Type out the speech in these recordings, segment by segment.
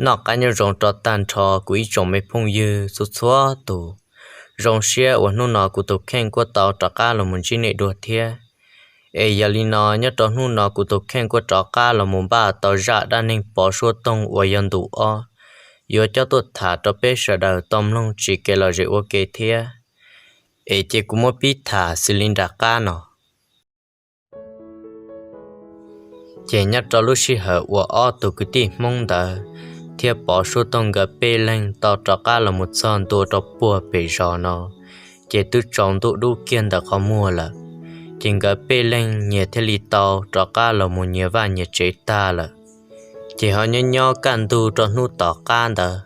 Noj qab nyob zoo rau tag nrho kuv ib tsoom me phooj ywg txhua txhua tus. Zoo siab uas hnub no kuv tus kheej kuj tau rov qab los mus ntsib nej dua thiab. Es yog li no nyob rau hnub no kuv tus kheej kuj rov qab los mus npaj tau zaj dab neeg Pov Suab Toog uas yog ntu ob, yuav coj tuaj tham rau peb sawv daws tau mloog tsis kev lom zem ua ke thiab. Es ces kuv muab pib tham xws li nram qab no. Ces nyob rau lub sij hawm uas ob tug kwv tij Hmoob ntawd thiab Pov Suab Toog nkawd peb leeg tau rov qab los mus txog ntua rau puag pem zos no, ces twb tsaus ntuj dub kiag ntawm qhov muag lawm. Ces nkawd peb leeg nyias thiaj li tau rov qab los mus nyias vaj nyias tsev tag lawm. Ces ho nyob nyob kaj ntug rau hnub tom qab ntawd,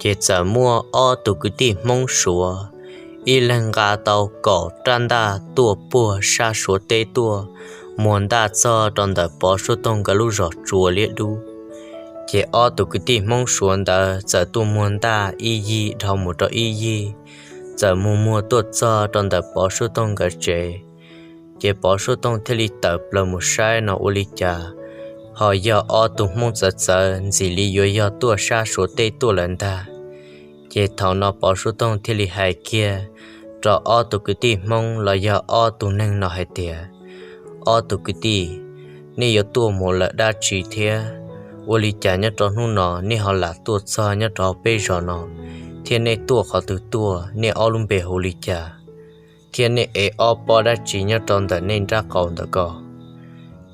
ces txawm muaj ob tug kwv tij Hmoob Suav, ib leeg nqa tau kaum rab ntaj tuaj puag sab Suav teb tuaj, muag ntaj txog rau ntawm Pov Suab Toog nkawd lub zos Tsua Liab Dub. Ces ob tug kwv tij Hmoob Suav ntawd txawm tuaj muag ntaj ib yig dhau mus rau ib yig, txawm muag muag tuaj txog rau ntawm Pov Suab Toog nkawd tsev. Ces Pov Suab Toog thiaj li tawm plaws mus saib no ua li cas ho yog ob tug Hmoob txawv txawv ntxim li yuav yog tuaj sab Suav teb tuaj lawm ntag. Ces thaum no Pov Suab Toog thiaj li hais kiag rau ob tug kwv tij Hmoob los yog ob tug neeg no hais tias, ob tug kwv tij, nej yuav tuaj mus lawm dab tsi thiab? Ua li cas nyob rau hnub no nej ho lam tuaj txog nyob rau hauv peb zos no, thiab nej tuaj qhov twg tuaj, nej ob lub npe hu li cas, thiab nej ev ob pob dab tsi nyob rau ntawm nej nrab qaum ntawm ko?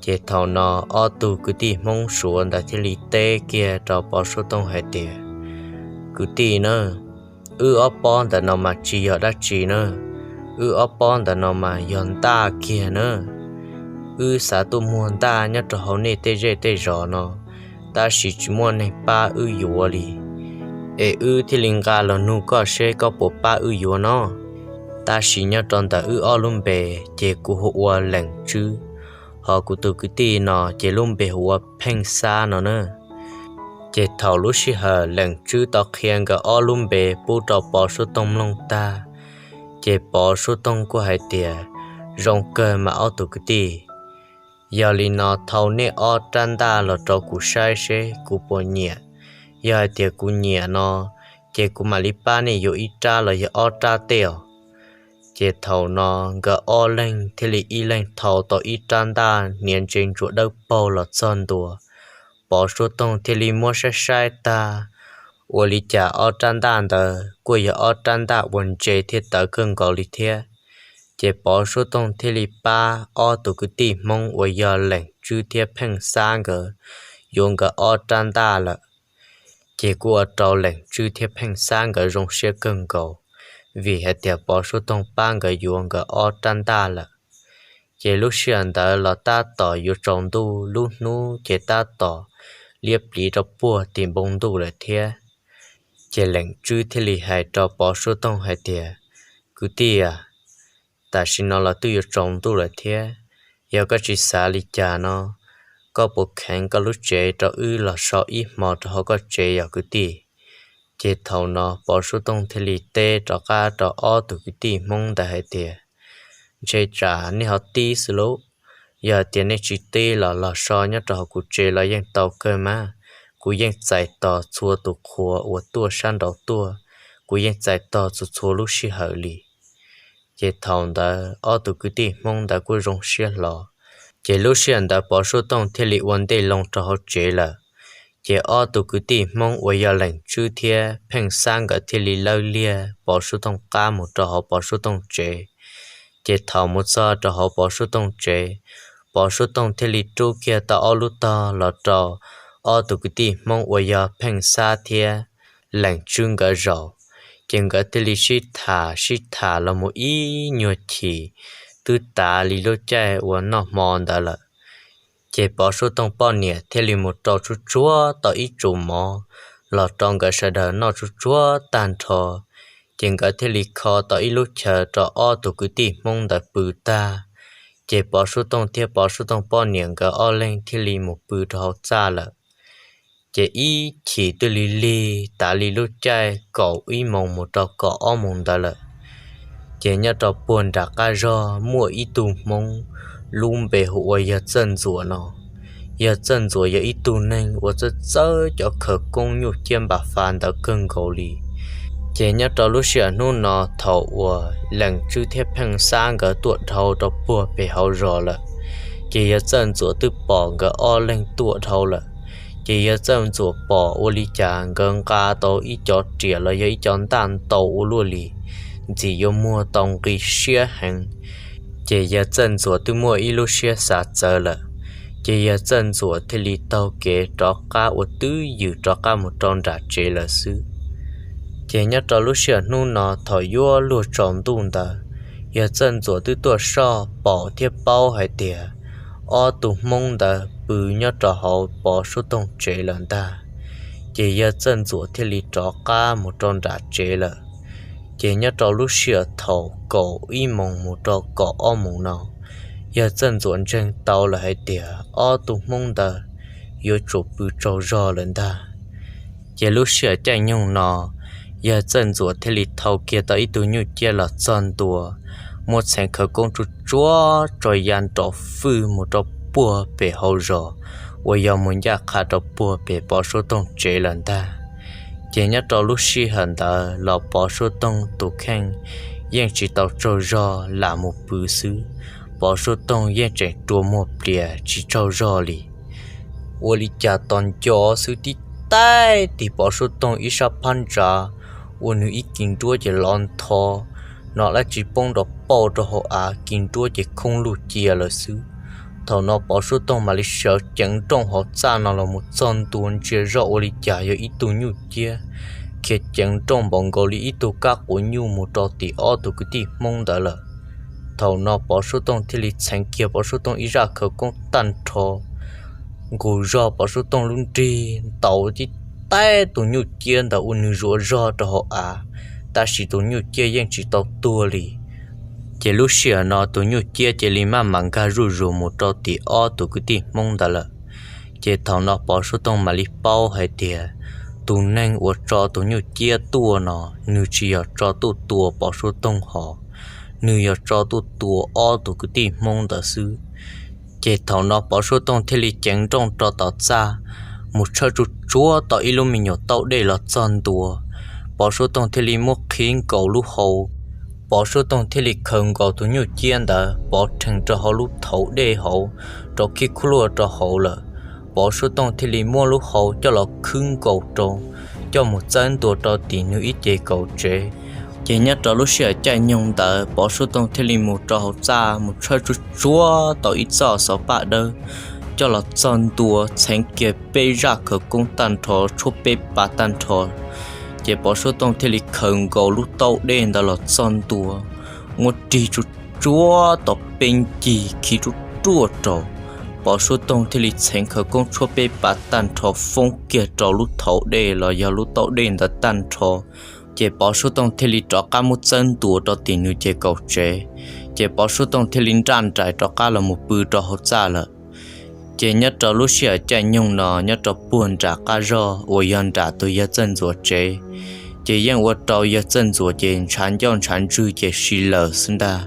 Ces thaum no ob tug kwv tij Hmoob Suav ntawd thiaj li teb kiag rau Pov Suab Toog hais tias, kwv tij na, wb ob pob ntawm no mas tsis yog dab tsi na, wb ob pob ntawm no mas yog ntaj kiag na. Wb xav tuaj muag ntaj nyob rau hauv nej tej zej tej zos no, tab sis tsis muaj neeg pab wb yuav li, es wb thiaj li nqa los nug koj seb koj puas pab wb yuav no. Tab sis nyob rau ntawm wb ob lub npe, ces kuv hu ua Leem Tswb, ho kuv tus kwv tij no ces lub npe hu ua Pheej Xab no na. Ces thaum lub sij hawm Leem Tswb tau qhia nkawd ob lub npe pub rau Pov Suab Toog mloog tag, ces Pov Suab Toog kuj hais tias, zoo kawg mas ob tug kwv tij, yog li no thau nej ob rab ntaj los rau kuv saib seb kuv puas nyiam. Yog hais tias kuv nyiam no, ces kuv mam li pab nej yuav ib rab los yog ob rab tej os. Ces thaum no nkawd ob leeg thiaj li ib leeg thau tau ib rab ntaj hniav ntse ntsuas dawb paug los txog ntua. Pov Suab Toog thiaj li muab saib saib tag, ua li cas ob rab ntaj ntawd kuj yog ob rab ntaj uas ntse thiab tawv kawg nkaus li thiab. Ces Pov Suab Toog thiaj li pab ob tug kwv tij Hmoob uas yog Leem Tswb thiab Pheej Xab nkawd yuav nkawd ob rab ntaj lawm. Ces kuj ua rau Leem Tswb thiab Pheej Xab nkawd zoo siab kawg nkaus, vim hais tias Pov Suab Toog pab nkawd yuav nkawd ob rab ntaj lawm. Ces lub sij hawm ntawd los tab tom yuav tsaus ntuj, lub hnub ces tab tom liab pliv rau puag tim npoo ntuj lawm thiab. Ces Leem Tswb thiaj li hais rau Pov Suab Toog hais tias, kwv tij a, tam sim no los twb yuav tsaus ntuj lawm thiab, yog koj tsis xav li cas no, koj puas kheev koj lub tsev rau wb los so ib hmo rau hauv koj tsev yog kwv tij? Ces thaum no Pov Suab Toog thiaj li teb rov qab rau ob tug kwv tij Hmoob ntawd hais tias, ntshe tsam nej ho tib xwb lauj, yog tias nej tsis tib los los so nyob rau hauv kuv tsev los yeej tau kawg mas, kuv yeej txais tos txhua tus qhua uas tuaj sab nraud tuaj, kuv yeej txais tos txhua txhua lub sij hawm li. Ces thaum ntawd ob tug kwv tij Hmoob ntawd kuj zoo siab hlo. Ces lub sij hawm ntawd Pov Suab Toog thiaj li ua ntej loo rau hauv tsev lawm. Ces ob tug kwv tij Hmoob uas yog Leem Tswb thiab Pheej Xab nkawd thiaj li lawb liag Pov Suab Toog qab mus rau hauv Pov Suab Toog tsev. Ces thaum mus txog rau hauv Pov Suab Toog tsev, Pov Suab Toog thiaj li rub kiag tau ob lub tog los rau ob tug kwv tij Hmoob uas yog Pheej Xab thiab Leem Tswb nkawd zaum. Ces nkawd thiaj li sib tham sib tham los mus ib nyuag chim, twb tav li lub caij uas noj hmo ntawd lawm. Ces Pov Suab Toog poj niam thiaj li mus rau tsuag tsuag tau ib tsum mov los rau nkawd sawv daws noj tsuag tsuag tag nrho. Ces nkawd thiaj li kho tau ib lub chaw rau ob tug kwv tij Hmoob ntawd pw tag. Ces Pov Suab Toog thiab Pov Suab Toog poj niam nkawd ob leeg thiaj li mus pw rau hauv txaj lawm. Ces ib chim twb lig lig tav li lub caij kaum ib moos mus rau kaum ob moos ntawd lawm. Ces nyob rau puag nram qab zog muaj ib tug Hmoob lub npe hu ua yog Txawj Ntxuam no. Yawg Txawj Ntxuam yog ib tug neeg uas txawj txawj cov khawv koob nyuj ciab npa fa ntawd kawg nkaus li. Ces nyob rau lub sij hawm hnub no thaum uas Leej Tswb thiab Pheej Xab nkawd tuaj dhau rau puag pem hauv zos lawm, ces Yawg Txawj Ntxuam twb pom nkawd ob leeg tuaj dhau lawm. Ces Yawg Txawj Ntxuam pom ua li cas nkawd nqa tau ib co riam los yog ib co ntaj ntau ua luaj li, ntxim yuav muag tau nqi siab heev. Ces Yawg Txawj Ntxuam twb muaj ib lub siab xav txawv lawm, ces Yawg Txawj Ntxuam thiaj li taug kev rov qab ua twj ywm rov qab mus rau nram tsev lawm xwb. Ces nyob rau lub sij hawm hnub no thaum yuav luag tsaus ntuj ntawd, Yawg Txawj Ntxuam twb tuaj soj pom thiab paub hais tias ob tug Hmoob ntawd pw nyob rau hauv Pov Suab Toog tsev lawm ntag. Ces Yawg Txawj Ntxuam thiaj li rov qab mus rau nram tsev lawm. Ces nyob rau lub sij hawm thaum kaum ib moos mus rau kaum ob moos no, Yawg Txawj Ntxuam ntseeg tau lawm hais tias ob tug Hmoob ntawd yuav tsum pw tsaug zog lawm ntag. Ces lub sij hawm caij nyoog no, Yawg Txawj Ntxuam thiaj li thau kiag tau ib tug nyuj ciab los txog ntua, muab txheev khawv koob tsuj tsuab tso ya nrov fwj mus rau puag pem hauv zos uas yog mus ncaj qha rau puag pem Pov Suab Toog tsev lawm ntag. Ces nyob rau lub sij hawm ntawd los Pov Suab Toog tus kheej yeej tsis tau tsaug zog lam mus pw xwb, Pov Suab Toog yeej tseem rua muag plias tsis tsaug zog li. Ua li cas tos nco xwb tib taig tig Pov Suab Toog ib sab phab ntsa, ua nws ib kis nruab ces lov ntho, no dab tsi poob nrov pauj rau hauv av, kis nruab ces khoob lug cia lawm xwb. Thaum no Pov Suab Toog mam li sawv ceev nrooj hauv txaj no los mus txog ntua ntsia zoj ua li cas yog ib tug nyuj ciab khiav ceev nrooj npaum nkaus li ib tug kab quav nyuj mus rau tim ob tug kwv tij Hmoob ntawd lawm. Thaum no Pov Suab Toog thiaj li txheev kiag Pov Suab Toog ib zaj khawv koob tag nrho, nqus zog Pov Suab Toog lub nrig ntaus tib taig tus nyuj ciab ntawd ua nws zuav zog rau hauv av, tab sis tus nyuj ciab yeej tsis tau tuag li. Ces lub sij hawm no tus nyuj ciab cia li maj mam nkag zuj zus mus rau tim ob tug kwv tij Hmoob ntawd lawm. Ces thaum no Pov Suab Toog mam li paub hais tias tus neeg uas tso tus nyuj ciab tuaj no, nws tsis yog tso tuaj tua Pov Suab Toog hos, nws yog tso tuaj tua ob tug kwv tij Hmoob ntawd xwb. Ces thaum no Pov Suab Toog thiaj li ceev nrooj rau tom txaj, mus tshawb tsuj tsuab tau ib lub me nyuam taub dej los txog ntua. Pov Suab Toog thiaj li muab qhib nkaus lub hau, Pov Suab Toog thiaj li khaws nkaus tus nyuj ciab ntawd pov rhees rau hauv lub thauv dej hauv, rau khib khuj luaj rau hauv lawm. Pov Suab Toog thiaj li muab lub hau coj los khwb nkaus rau, coj mus txawb ntua rau tim nws ib ce kaum tsev. Ces nyob rau lub sij hawm caij nyoog ntawd Pov Suab Toog thiaj li mus rau hauv txaj mus tshawb tsuj tsuab tau ib txoj xov paj dawb, coj los txog ntua txheev kiag peb zaj khawv koob tag nrho tshuab peb pas tag nrho. Ces Pov Suab Toog thiaj li khaws nkaus lub taub dej ntawd los txog ntua, muab rig tsuj tsuab tau peb ncig khi ruaj ruaj rau. Pov Suab Toog thiaj li txheev khawv koob tshuab peb pas tag nrho foob kiag rau lub thauv dej los yog lub taub dej ntawd tag nrho. Ces Pov Suab Toog thiaj li rov qab muab txawb ntua rau tim nws ce kaum tsev. Ces Pov Suab Toog thiaj li nraj nraim rov qab los mus pw rau hauv txaj lawm. Ces nyob rau lub sij hawm caij nyoog no nyob rau puag nram qab zog uas yog nram tus yawg Txawj Ntxuam tsev, ces yeej ua rau yawg Txawj Ntxuam ces ntshav ncauj ntshav ntswg ces si lawm xwb ntag.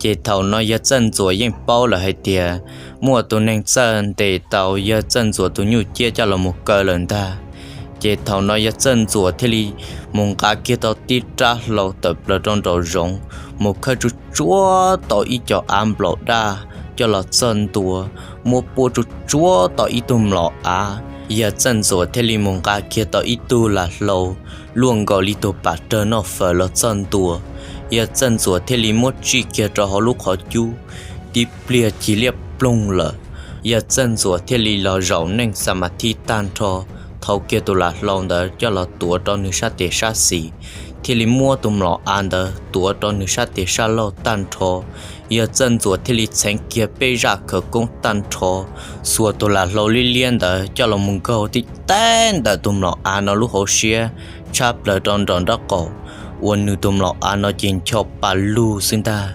Ces thaum no yawg Txawj Ntxuam yeej paub lawm hais tias muaj tus neeg txawj ntes tau yawg Txawj Ntxuam tus nyuj ciab coj los mus kaw lawm ntag. Ces thaum no yawg Txawj Ntxuam thiaj li mus nqa kiag tau tib rab hlau tawm plaws rau nraum zoov, mus khawb tsuj tsuab tau ib co av nplaum daj coj los txog ntua, muab puab tsuj tsuab tau ib tug mlom av. Yawg Txawj Ntxuam thiaj li mus nqa kiag tau ib tug lam hlau luaj nkaus li tus pam rawg noj fawm los txog ntua. Yawg Txawj Ntxuam thiaj li muab tsij kiag rau hauv lub qhov cub, tib pliag cig liab ploog lawm. Yawg Txawj Ntxuam thiaj li los zaum neej xa mas thij tag nrho, thau kiag tus lam hlau ntawd coj los tuav rau nws sab tes sab xis, thiaj li muab tus mlom av ntawd tuav rau nws sab tes sab laug tag nrho. Yawg Txawj Ntxuam thiaj li txheev kiag peb zaj khawv koob tag nrho, xuas tus lam hlau liab liab ntawd coj los mus nkaug tib teg ntawm tus mlom av no lub hauv siab, tshab plaws rau nraum nraub qaum, uas nws tus mlom av no ces ncho pa lug xwb ntag.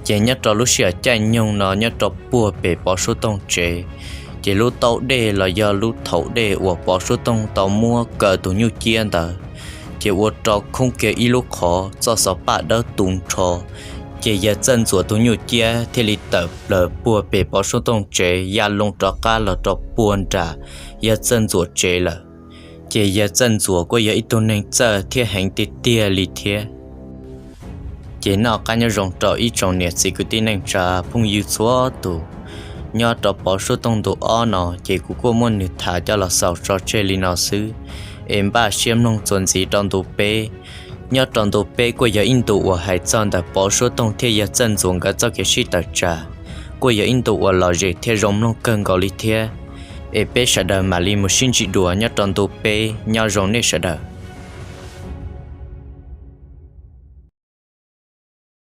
Ces nyob rau lub sij hawm caij nyoog no nyob rau puag pem Pov Suab Toog tsev, ces lub taub dej los yog lub thauv dej uas Pov Suab Toog tau muab kaw tus nyuj ciab ntawd, ces ua rau khoob kiag ib lub qhov txoj xov paj dawb tu nrho. Ces yawg Txawj Ntxuam tus nyuj ciab thiaj li tawm plaws puag pem Pov Suab Tooj tsev ya loo rov qab los rau puag nram yawg Txawj Ntxuam tsev lawm. Ces yawg Txawj Ntxuam kuj yog ib tug neeg txawj thiab heev tiag tiag li thiab. Ces noj qab nyob zoo rau ib tsoom niam txiv kwv tij neej tsa phooj ywg txhua tus nyob rau Pov Suab Tooj ntu ob no, ces kuv kuj muab nws tham coj los xaus tso tseg li no xwb. Es npaj siab mloog txuas ntxiv rau ntu peb. Nyob rau ntu peb kuj yog ib ntu uas hais txog ntawm Pov Suab Tooj thiab yawg Txawj Ntxuam nkawd txoj kev sib tawm tsam, kuj yog ib ntu uas lom zem thiab zoo mloog kawg nkaus li thiab. Es peb sawv daws mam li mus sib ntsib dua nyob rau ntu peb, nyob zoo nej sawv daws.